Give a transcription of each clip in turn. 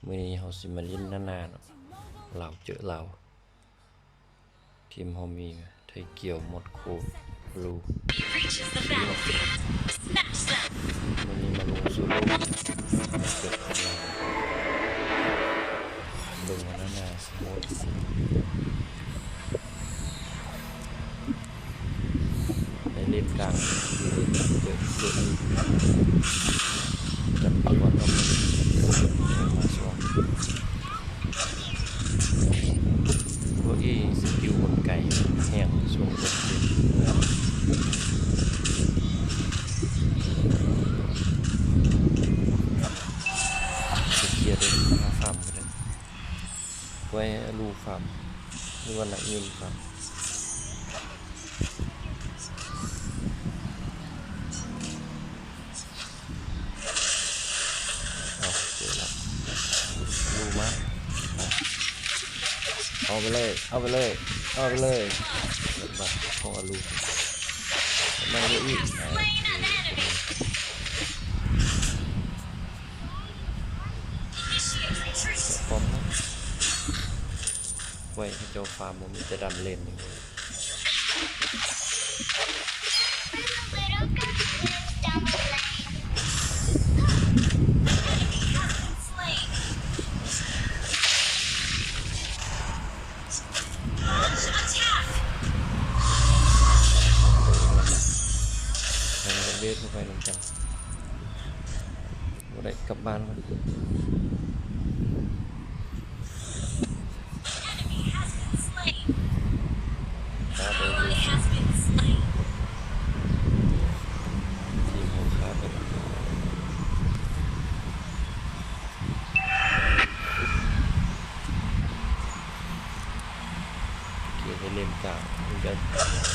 ມື້ນີ້ເຮົາຊິມາຫຼິ້ນນານາເນາະ ລາວເຈີລາວ. ທີມເຮົາມີໄທກຽວ ໝົດໂຄບ ລູ ມື້ນີ້ມາລົງໂຊໂລ ເກີດຂຶ້ນມາ ເບິ່ງວ່ານານາຊິໂຫດ ໃນເລນກາງ ເຈີ ເຈີອີກ ກັບອາກອນນອກ ມາຊ່ວຍ ໂອ້ຍ ສະກິວຄົນໄກແຮງ ຊ່ວງຕົ້ນເກມ ເຄຍໄດ້ ມາຟາມ ໄວ້ໃຫ້ອາລູຟາມ ຫຼືວ່ານັກຍິງຟາມ. ເອົາ ເຈີລະ ອາລູມາ ເອົາໄປເລີຍ ເອົາໄປເລີຍ ເອົາໄປເລີຍ ບັດຂອງອາລູ ມາເລີຍອີກ ປ້ອມ ໄວ້ໃຫ້ເຈົ້າຟາມ ບໍ່ມີແຕ່ດັນເລນ. ເວດເຂົ້າໄປນຳກັນ. ບໍ່ໄດ້ ກັບບ້ານກ່ອນ ຂ້າໄປຢູ່ ທີມເຮົາຂ້າໄປແລ້ວ ເກມໃນເລນກາງ ມັນກະ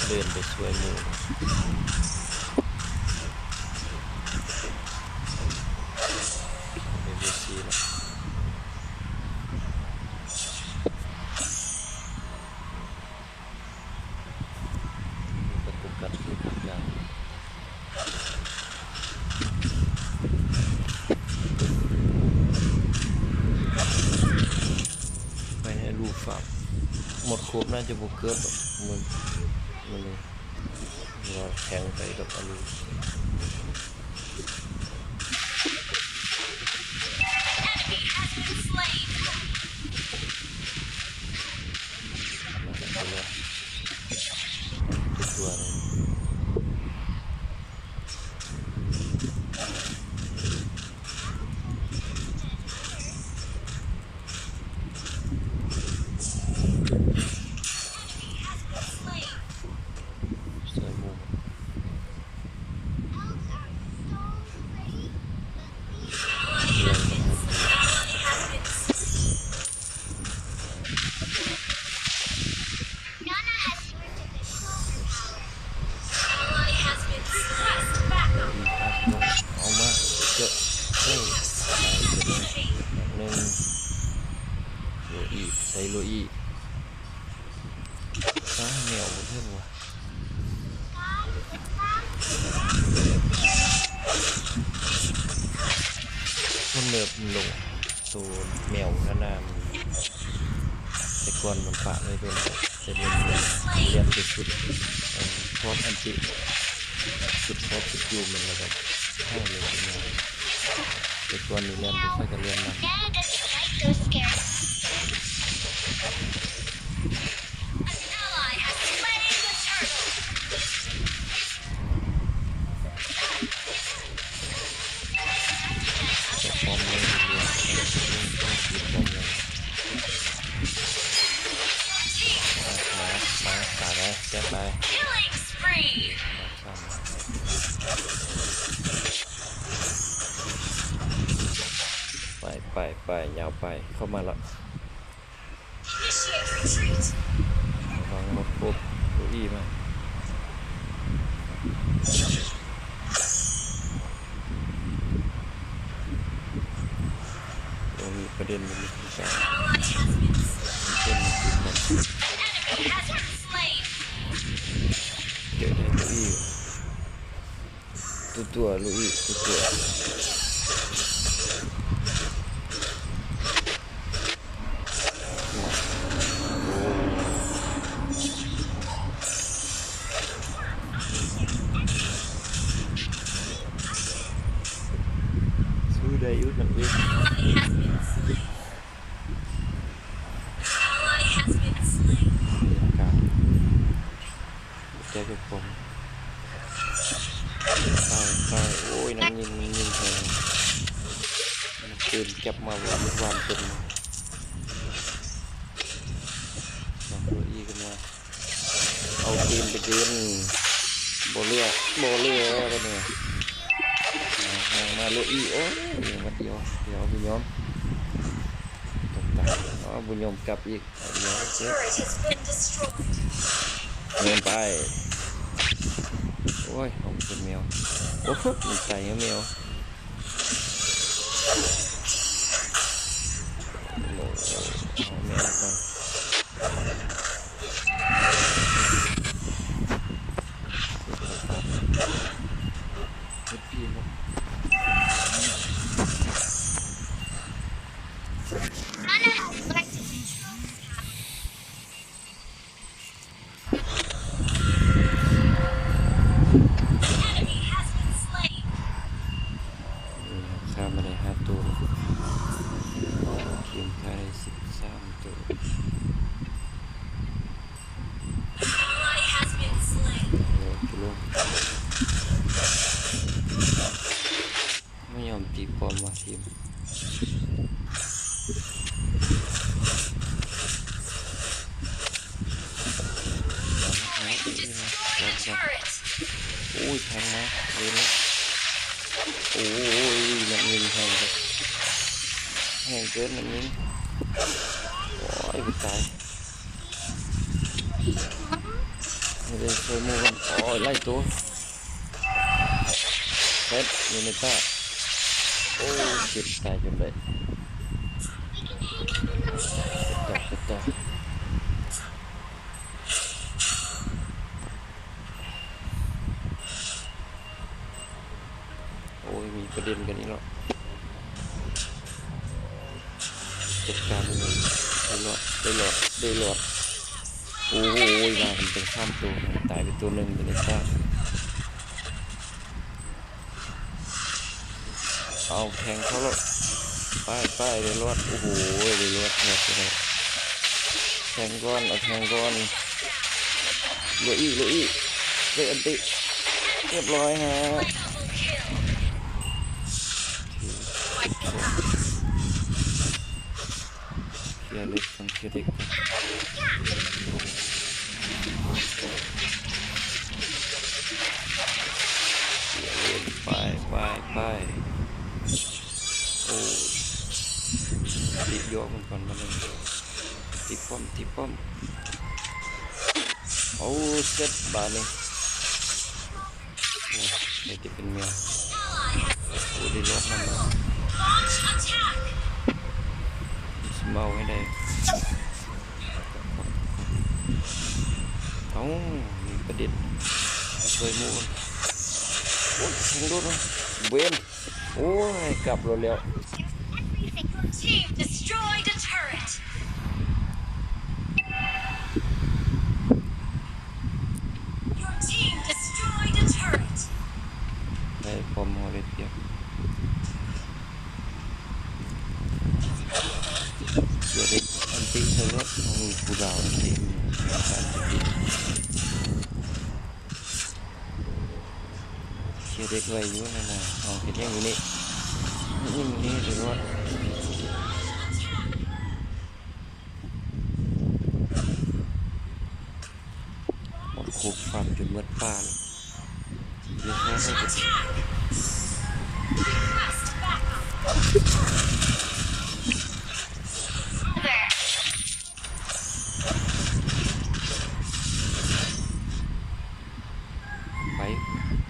ເດີນໄປຊ່ວຍໝູ່ ເອັມວີຊີລະ ກະໂຟກັສຢູ່ກາງ ໄປໃຫ້ລູຟາມ ໝົດໂຄບໜ້າຈະບໍ່ເກີດດອກ ມື້ ມື້ນີ້ ວ່າແທງໄປກັບອາລູ ເອົາມາ ເຈາະ ເອີ ຕາຍໄປແລ້ວ ໜຶ່ງ ໂລອີ ໃສ່ໂລອີ ຕາຍ ແມວບໍ່ເຖິງວ່າ ຄົນເນີບລົງ ໂຕແມວນານາ ແຕ່ກ່ອນມັນປະໄວ້ໂດນ ແຕ່ດຽວນີ້ແລ່ນໄປສຸດ ອັນ ພວກອັນຕິ ສຸດພວກສະກິວມັນ ແລ້ວກະເຂົ້າເລີຍເປັນຫຍັງ ແຕ່ກ່ອນນີ້ແລ່ນບໍ່ຄ່ອຍກະເລື່ອນນຳ ໄປ ໄປ ໄປ ຍາວໄປ ເຂົ້າມາລະ ວາງໝົດໂຄບ ໂອອີມາ ໂອມີປະເດັນ ບໍ່ມີຜູ້ຊາຍ ເປັນ ເຈີໄດ້ໂອອີ ຕົວໆ ລຸຍ ຕົວໆ. ເລື້ອຍຢູ່ນັ້ນເອງ. ກາງ ໃຈເປັນປອມ ຕາຍ ຕາຍ. ໂອ້ຍ ນັກຍິງ ມັນຍິງແຮງ ມັນປືນຈັບມາວານເຕັມ. ສອງໂຕອີກຂຶ້ນມາ ເອົາຄືນໄປຄືນ ບໍ່ເຫຼືອ ບໍ່ເຫຼືອບາດນີ້. ມາ ມາ ມາ ໂລອີ. ໂອ້ຍ ບາດດຽວ ດຽວ ບໍ່ຍອມ ຕາຍ. ອໍ ບໍ່ຍອມກັບອີກ. ເອົາດຽວ ເຈັບ ໂຍນໄປ. ໂອ້ຍ ຂອງເປັນແມວ. ໂອ້ ມັນໄຕແມວ. ໂອ້ ເອົາແມວກ່ອນ. ເຮັດພີເນາະ. ຂ້າມາໄດ້ຫ້າໂຕ ທີມຂ້າໄດ້ສິບສາມໂຕ. ໂອ້ ກິໂລ ບໍ່ຍອມຕີປ້ອມວ່າທີມ. ໂອ້ຍ ແທງມາເລີຍເນາະ. ໂອ້ຍ ນັກຍິງແຮງເກີນ ແຮງເກີນ ນັກຍິງ. ໂອ້ຍ ຕາຍ. ໄດ້ຊ່ວຍໝູ່ກ່ອນ. ໂອ້ຍ ຫຼາຍໂຕ. ເຊັດ ເວເນຕ້າ. ໂອ້ ເຈັບຕາຍຈົນໄດ້. ເຈັບຕາຍ ເຈັບຕາຍ. ໂອ້ຍ ມີປະເດັນກັນອີກແລ້ວ. ຈັດການ ໄດ້ລອດ ໄດ້ລອດ ໄດ້ລອດ. ໂອ້ຍ ມາເປັນສາມໂຕ ຕາຍໄປໂຕໜຶ່ງ ເວເນຕ້າ. ເອົາແທງເຂົ້າແລ້ວ ໄປ ໄປ ໄດ້ລອດ. ໂອ້ໂຫ ໄດ້ລອດ ລອດໄປໄດ້. ແທງກ່ອນ ເອົາແທງກ່ອນ. ໂລອີ ໂລອີ ໄດ້ອັນຕິ ຮຽບຮ້ອຍຮະ. ເຄຍເລັກ ຕ້ອງເຄຍເລັກ. ໄປ ໄປ ໄປ. ໂອ້ ຕິດຢອກມັນກ່ອນບາດນີ້. ຕິດປ້ອມ ຕິດປ້ອມ. ໂອ້ ເຊັດບາດນີ້. ໂອ້ ໄດ້ແຕ່ເປັນແມວ. ໂອ້ ໄດ້ລອດນຳ ຊິເມົາໃຫ້ໄດ້. ເອົ້າ ມີປະເດັນ ມາຊ່ວຍໝູ່. ໂອ້ຍ ແທງໂດນເນາະ ເວນ. ໂອ້ຍ ກັບໂລດແລ້ວ. Your team destroyed a turret. ໄດ້ປ້ອມເຮົາໄດ້ປຽບ. ເສຍໄດ້ອັນຕິໃສ່ລົດ ເຮົາມີຄູດາວອັນຕິ. ເສຍເດັກໄວຢູ່ນັ້ນນະ. ເຮົາເຮັດຫຍັງຢູ່ນີ້ ເຮັດຫຍັງຢູ່ນີ້ ໄດ້ລົດ. ໝົດໂຄກຟາມຈົນໝົດປ່າແລ້ວ. ໄປ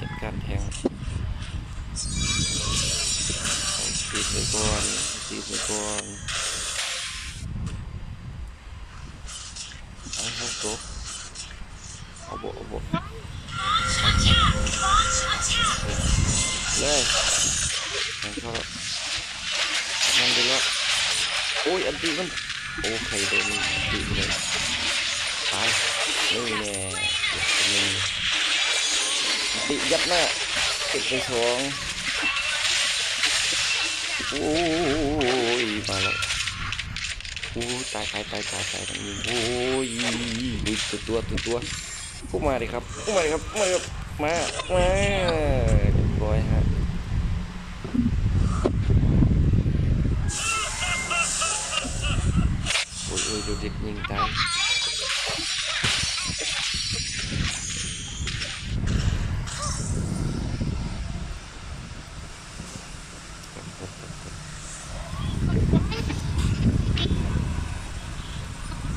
ຈັດການແທງ. ຕິດໄວ້ກ່ອນ ຕິດໄວ້ກ່ອນ. ເອົາ ເອົາໂຕ ເອົາບໍ່ ເອົາບໍ່ ເລີຍ ແທງເຂົ້າ ມັນໄດ້ລະ. ໂອ້ຍ ອັນຕິມັນ ໂອ້ ໃຜໂດນຕິເລີຍ ຕາຍ. ນີ້ແນ່ ເຈັບໜຶ່ງ ຕິຍັດໜ້າ ເກັບໄປສອງ. ໂອ້ຍ ມາແລ້ວ ໂອ້ຍ ຕາຍ ຕາຍ ຕາຍ ຕາຍ ຕາຍ ໂອ້ຍ ອຸ້ຍ ຕົວ ຕົວ ຕົວ ຕົວ ໂອ້ ມາເດ້ຄັບ ໂອ້ ມາເດ້ຄັບ ມາເດ້ຄັບ ມາ ມາ ຮຽບຮ້ອຍຮະ ໂອ້ຍ ໂອ້ຍ ໂດນເດັກຍິງຕາຍ.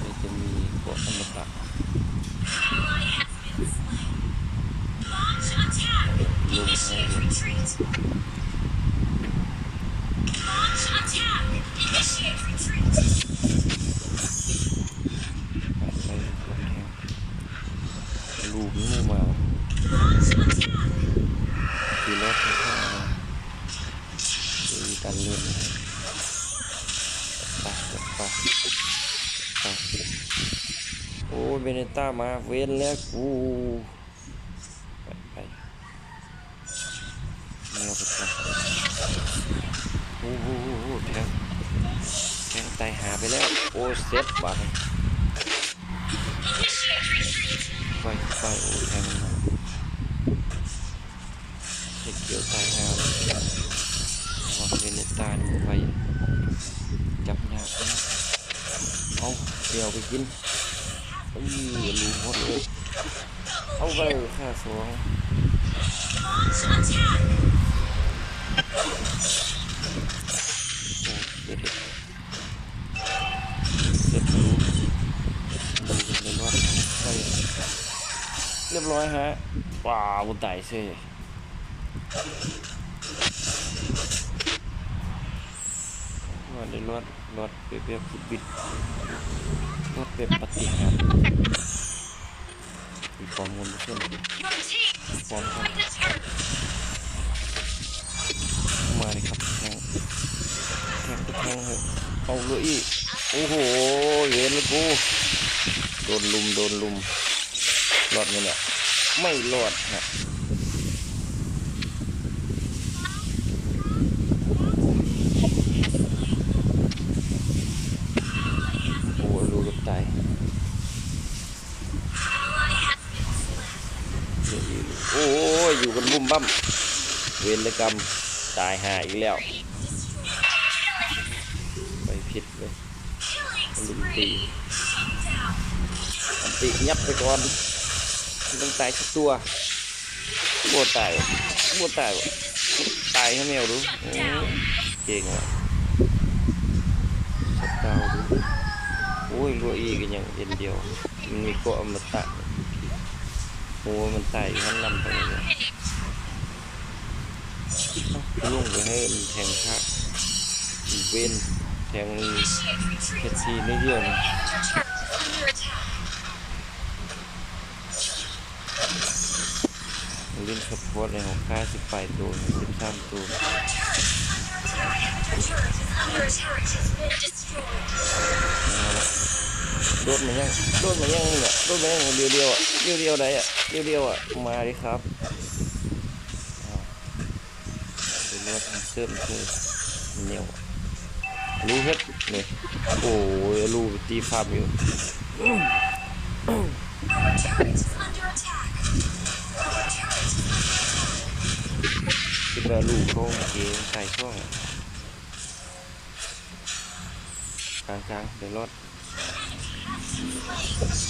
ນີ້ຈະມີພວກອະມະຕະ ລູກໜູມາ ຂີ່ລົດ ມີການເລ່ນ ໄປ ໄປ ໄປ ໂອ້ຍ ເວເນຕ້າມາ ເວນແລ້ວກູ ໄປ ໄປ ແນວໄປກ່ອນ ໂອ້ໂຫ ແທງ ແທງຕາຍຫາໄປແລ້ວ ໂອ້ ເຊັດບາດນີ້ ໄປ ໄປ ໂອ້ ແທງ ເຮັດກ່ຽວຕາຍຫາ ເວເນເຕຕານີ້ໄປ ຈັບຍາກເນາະ ເອົາ ດຽວໄປກິນ ເອີ ລູກໝົດເລີຍ ເອົາໄປຂ້າສອງ ໂອ້ ເຮັດ ເຊັດຢູ່ ໄດ້ລອດໄປ ຮຽບຮ້ອຍຮະ ວ້າວ ຕາຍເສີຍ ວ່າໄດ້ລອດ ລອດແບບ ແບບບຸດບິດ ລອດແບບປາຕິຫານ. ມີຄວາມຮູ້ສຶກ ຄວາມ ມາເລີຍຄັບ ແທງ ແທງ ແທງ ເອົາເລີຍອີກ ໂອ້ໂຫ ເວນເລີຍກູ ໂດນລຸມ ໂດນລຸມ ລອດໄໝເນຍ ໄມ່ລອດຮະ ໂອ້ ລູກເກືອບຕາຍ. ໂອ້ຍ ຢູ່ກັນບຸ້ມບັ້ມ ເວນລະກຳ ຕາຍຫ່າອີກແລ້ວ ໄປຜິດເລີຍ ລຸມຕີ ອັນຕິ ຍັບໄປກ່ອນ ມັນຕ້ອງຕາຍຈັກຕົວ ບໍ່ຕາຍ ບໍ່ຕາຍ ຕາຍໃຫ້ແມວດູ ໂອ້ ເກັ່ງວ່ະ ຊັດດາວດູ ໂອ້ຍ ລົວອີກກໍຍັງເອັນດຽວ ມັນມີເກາະອະມະຕະ ໂອ້ ມັນຕາຍຢູ່ຫັ້ນນຳໄປເລີຍ ລົງໄປໃຫ້ມັນແທງຂ້າ ເວນແທງ ເຮັດທີ່ໃນດຽວນີ້ ຫຼິ້ນຊັບພອດໃຫ້ເຮົາຂ້າສິບປາຍໂຕ ສິບສາມໂຕ ໂດດມາຫຍັງ ໂດດມາຫຍັງນີ້ແຫຼະ ໂດດມາຫຍັງ ດຽວໆ ດຽວໆ ໄດ້ອະ ດຽວໆ ມາເດ້ຄັບ ເອົາ ເຊີມເຊີມແນວ ອາລູເຮັດນີ້ ໂອ້ຍ ອາລູໄປຕີຟາມຢູ່ ຄິດວ່າອາລູເຂົ້າເກມຕາຍສອງ ກາງໆ ໄດ້ລອດ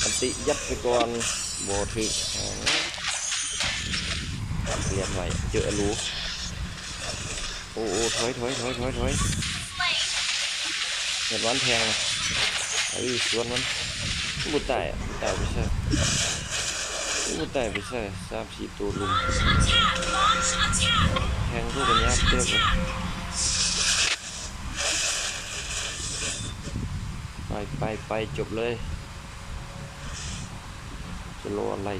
ອັນຕິ ຍັດໄປກ່ອນ ບໍ່ຖືກ ລຽນໄວ້ ເຈີອາລູ ໂອ້ ໂອ້ ຖອຍ ຖອຍ ຖອຍ ຖອຍ ຖອຍ ເຮັດວັນແທງ ເອີ ສວນມັນ ບໍ່ຕາຍ ບໍ່ຕາຍໄປໃສ ບໍ່ຕາຍໄປໃສ ສາມສີ່ໂຕລຸມ ແທງໂຕກໍຍາກເຕີບ ໄປ ໄປ ໄປ ຈົບເລີຍ ຈະລໍອະໄລ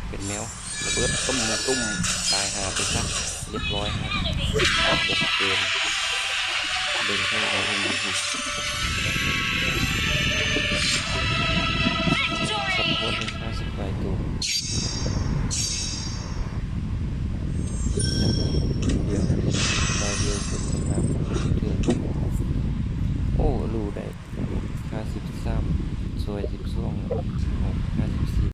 ເປັນແນວລະເບີດຕຸ້ມ ຕຸ້ມ ຕາຍຫາໄປຊະ ຮຽບຮ້ອຍ ເກມ ເບິ່ງໃຫ້ເອົາເອັມວີພີ ຊັບພອດ ຫ້າສິບປາຍໂຕ